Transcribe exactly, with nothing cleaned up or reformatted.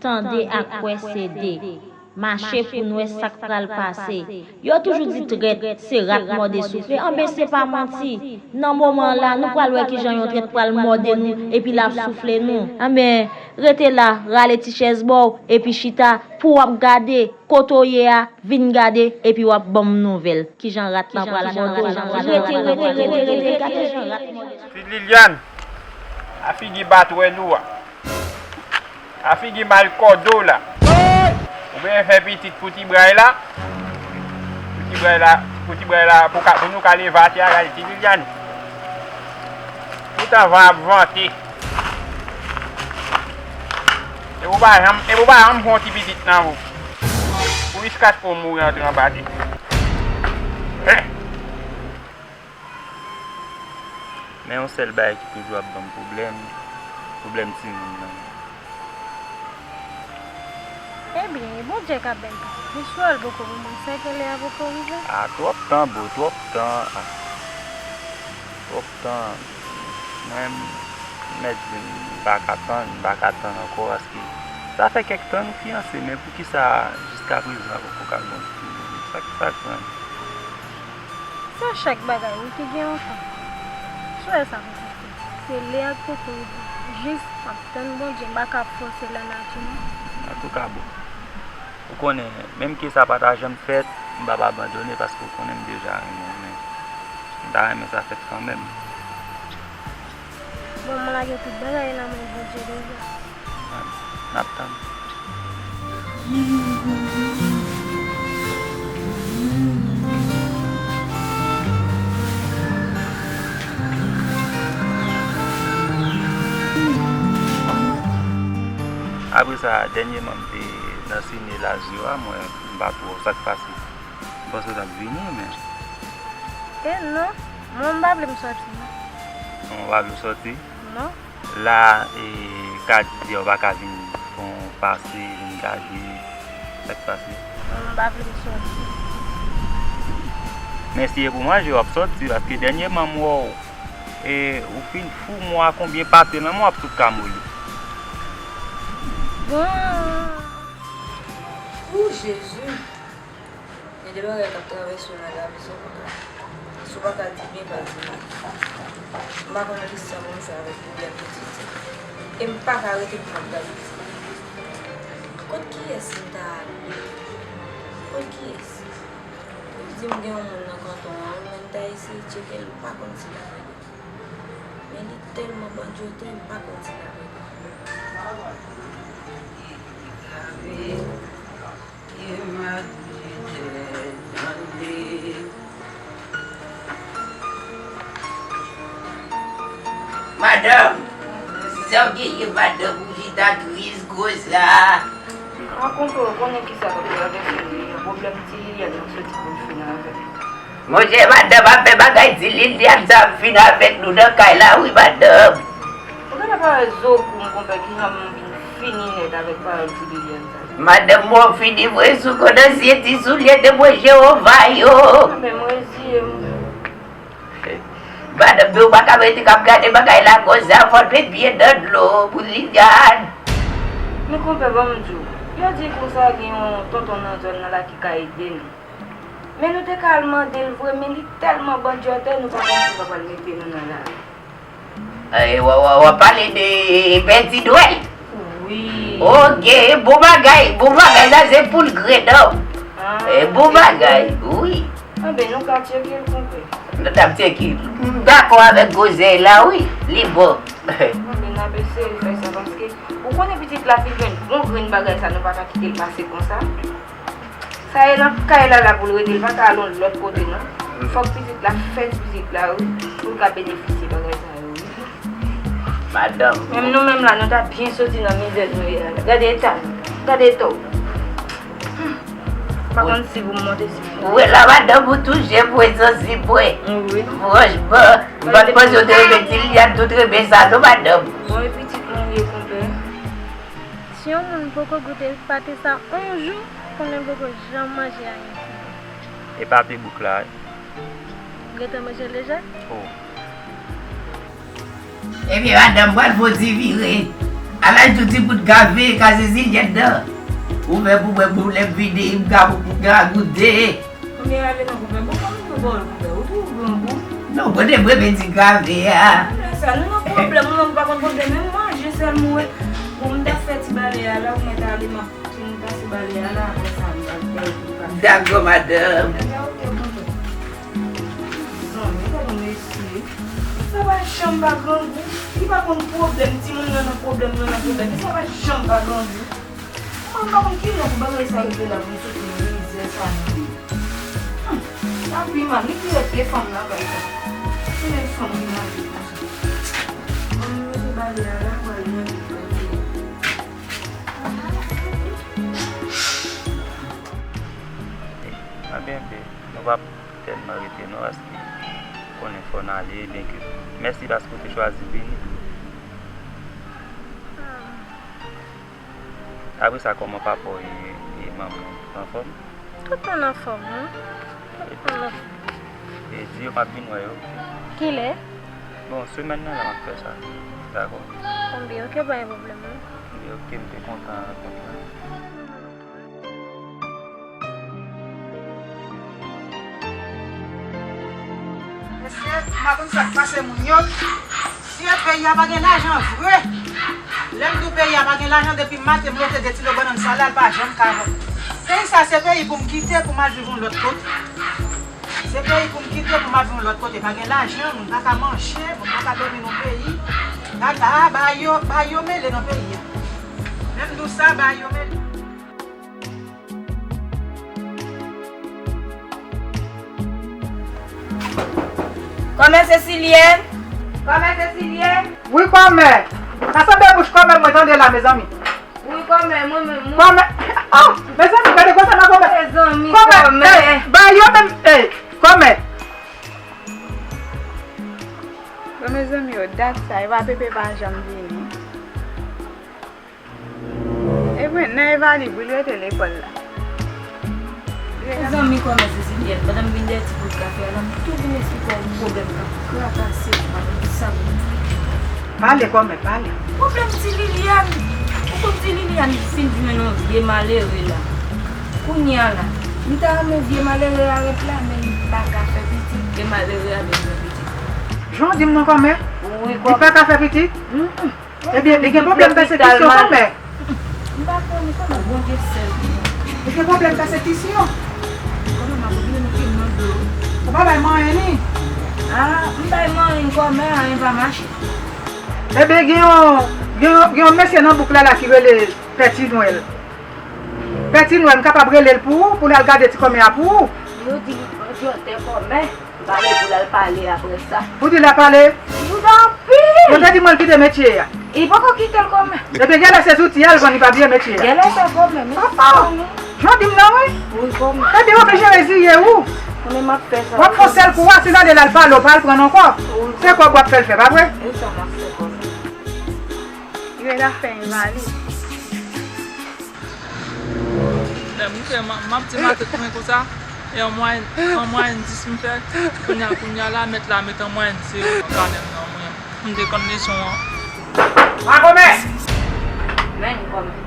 Tande ak kwè se de. Mache pou n wè sa k pral pase. Yo toujou di trèt, se rat mòde soufle. Anben, se pa manti. Nan moman an la, nou pral wè kijan yon trèt pral mòde nou, epi l ap soufle nou. Anben, rete la, rale ti chèz ba w, epi chita, pou w ap gade kote w ye a, vin gade, epi w ap ban m nouvèl. Kijan rat lan pral mòde w. Rete, rete, rete, rete, gade jan rat mòde. Ti Liliane, a figi batwèl ou a. A figi mal kòdo la. Ou bezwen fè pitit pou ti bray la. Pou ti bray la, pou ti bray la, pou ka, pou nou ka leve atè a, gade ti Liliane. Tout an van ap vante. E ou pa janm, e ou pa janm fè yon ti pitit nan ou. Ou jiskas pou mouri antre anba tè. Men yon sèl bagay ki toujou ap ban m pwoblèm, pwoblèm timoun nan. Ebyen, e Bondye k ap bay pase. Misye al poko vin, sa ke lè a poko rive. A, twòp tan, bro, twòp tan. A, twòp tan. Mwen, m mèt di m pa ka tann, m pa ka tann ankò, paske sa fè kèk tan nou fiyanse, men poukisa jiskaprezan poko ka gen yon timoun? Sa ki sa k pran? Se chak bagay, wi, ki gen yon tan. Sou wè sa poko fèt. Se lè a k poko rive. Jis m ap tann Bondye, m pa ka fòse lanati, non. Antouka, bon. Ou konnen, menm ke sa pa ta janm fèt, m p ap abandone paske ou konnen m deja renmen w, men m ta renmen sa fèt kanmenm. Bon, m lage tout bagay nan men Bondye deja. N ap tann. Apre sa, dènyèman m te nan sine Lazio a, mwen, m pa twò sa k pase. M panse w t ap vini, men. E non, mwen m pa vle m sòti, non. Non, w pa vle w sòti? Non. La, e, ka di a w pa ka vin fè yon pase, vin gade sa k pase? Mwen m pa vle m sòti. Men si e pou manje, w ap sòti, paske dènyèman m wè w, e, ou fin fou, mwen a konbyen pate nan men w ap sot ka moli. Bon. Ou Jezi! Gen de bagay k ap travèse w nan lavi sa w pa ka, si w pa ka di byen, pa di mal. M pa konn ki sa pou m fè avèk pwoblèm pitit sa. E m pa ka rete pou m ap gade pitit. Kot kiyès m ta ale? Kot kiyès? Yo di m gen yon moun nan kanton an, men m ta eseye tcheke l, m pa konn si l avèk yo. Men li tèlman bandyote, m pa konn si l avèk yo. Madanm, sa w genyen madanm ou chita tris konsa? A konpè, ou konnen kisa k ap travèse m, e pwoblèm ti Liliane nan soti pou l fini avè m. Monchè, madanm ap fè bagay ti Liliane sa ap fin avèk nou nan kay la wi, madanm. Ou genlè pa wè zo kou m, konpè, kijan m vin fini nèt avèk pawòl ti Liliane sa. Madanm mwen fini vre sou kondansye ti soulye de mwen Jewova yo. Anben, m reziye m. Madanm, men ou pa ka rete k ap gade bagay la konsa, fò w met pye nan dlo pou Liliane. Men konpè, ban m di w, yo di konsa gen yon tonton nan zòn nan la ki ka ede nou. Men nou te ka al mande l vre, men li tèlman bandyòtè, nou pa konn si l pa pral mete nou nan lari. E, w, w, w ap pale de Pè Ti Nwèl? Wi. Oke, bon bagay, bon bagay, sa se pou l grenn an. E, bon bagay, wi. Anben, nou ka tcheke l, konpè. Nou t ap tcheke l. M dakò avèk gwozèy la, wi, li bon. Anben, n ap eseye fè sa, paske ou konnen pitit la fin jwenn bon grenn bagay sa, nou pa ka kite l pase konsa. Sa e nan kay la la pou l rete, l pa ka al yon lòt kote non. Fòk pitit la fè pitit la wi, pou l ka benefisye bagay sa yo wi. Madanm. Menm nou menm la, nou ta byen soti nan mizè nou ye a la. Gade eta nou, gade eta w. Hmm. Pa konn si pou m monte si pou m desann. Ou wè la, madanm, ou touche pwen sansib mwen. Wi. Franchman, m pa t panse w te renmen ti Liliane tout renmen sa non, madanm. Bon, e pitit mwen ye, konpè. Si yon moun poko goute pate sa yon jou, konnen l poko janm manje ayen. E pate bouk la? Ou gentan manje l deja? Oh. Ebyen, madanm, pral fè yon ti vire. Ala tou ti bout gave, ka sezi yèt dan. Ou fè pou bwè pou lè vini, m ka pou ka goute. Konbyen ale nan koupè? Bon, konbyen pou bòl koupè? Ou pou grangou? Non, kote mwen meti gave a? Lè sa, nou nan pwoblèm, ou menm pa konn pwoblèm, menm manje sèl mwen. Bon, m ta fè ti bale a la, ou mèt ale, m ap fin pase bale a la, apre sa, m pral fè yon ti pase. Dakò, madanm. Ebyen, oke, bon. Zanmi, gade yon mesye. Sa pa janm pa grangou. Li pa konn pwoblèm, timoun nan nan pwoblèm, nan nan pwoblèm. Li sa pa janm pa grangou. Mwen pa konn kilè pou bagay sa rive la pou m soti nan mizè sa non. Hmm. Sa pi mal, li ki rete fanm nan bay sa. Kilè fanm ki mal viv konsa. Mwen mete bale a la, mwen al manje. Ebyen, nou p ap tèlman rete non, paske konnen fò n ale, byenke mèsi paske w te chwazi vini. Apre sa, kòman papa w e, e manman w? Anfòm? Tout moun anfòm, wi. Tout moun anfòm. E di yo m ap vin wè yo, oke? Kilè? Bon, semèn nan la m ap fè sa. Dakò? Bon, byen, oke, pa gen pwoblèm, non. Byen, oke, m te kontan rankont la. Mesye, m pa konn sa k pase moun yo. Si e peyi a pa gen lajan vre, lè m di w peyi a pa gen lajan, depi maten m lote de ti lo bannann sa la, l pa janm ka vann. Peyi sa se peyi pou m kite pou m al viv yon lòt kote. Se peyi pou m kite pou m al viv yon lòt kote. Pa gen lajan, moun pa ka manje, moun pa ka dòmi nan peyi. Gad la, bagay yo, bagay yo mele nan peyi a. Lè m di w sa, bagay yo mele. Kòmè Sesilyen! Kòmè Sesilyen! Wi, kòmè! Sa sanble bouch kòmè mwen tande la, mezanmi. Wi, kòmè, mwen menm, mwen. Kòmè! Oh! Mezanmi, gade konsa nan kòmè! Mezanmi, kòmè! Kòmè! Eh, ba yo menm, eh, kòmè! Bon, mezanmi, yo, dat sa, e pa Pepe pa janm vini. Ebyen, nan Evalib wi l rete lekòl la. Mezanmi, kòmè Sesilyen, pandan m vin dèyè ti pot kafe a la, m tou vin eksplike w yon pwoblèm k ap trakase m, m pa konn kisa pou m di. Pale, kòmè, pale. Pwoblèm ti Liliane. Ou konn ti Liliane fin jwenn yon vye malere la. Kounye a la, m ta renmen vye malere a ret la, men li pa ka fè pitit, e malere a bezwen pitit. Jan w di m nan, kòmè? Wi, kòmè. Li pa ka fè pitit? Mm, mm. Ebyen, li gen pwoblèm pèsekisyon, kòmè. M pa konnen kòman Bondye sèl. Li gen pwoblèm pèsekisyon. Kòmè, m ap oblije mete m nan dlo. Ou pa bay manyen li? Ah, m bay manyen kòmè, anyen pa mache. Ebyen, gen yon, gen yon, gen yon mesye nan bouk la la ki rele Pè Ti Nwèl. Pè Ti Nwèl, m kapab rele l pou ou, pou l al gade ti kòmè a pou ou. Yo di m anjòtè kòmè. M pare pou l al pale apre sa. Ou di l ap pale? Ou tanpri! Yo te di mwen l kite metye a. Li poko kite l kòmè. Ebyen, genlè se zouti a l vann, li pa bliye metye a. Genlè se kòmè, men. Papa! Jan w di m nan, wi. Wi, kòmè. Ebyen, w oblije reziye w. Konnen m ap fè sa. W ap fè yon sèl kou a, si l ale l al pale, w pa al pran l ankò. Wi. Se kòb w ap fè l fè, pa vre? E sa m ap fè kòmè. Reda fè envali. Lè m rive, m, m ap di matant mwen konsa, e an mwayèn, an mwayèn dis m fè, kounye a, kounye a la, mèt la met an mwayèn zewo nan kanè m nan mwen. M te konn leson an. Pa kòmè! Men kòmè.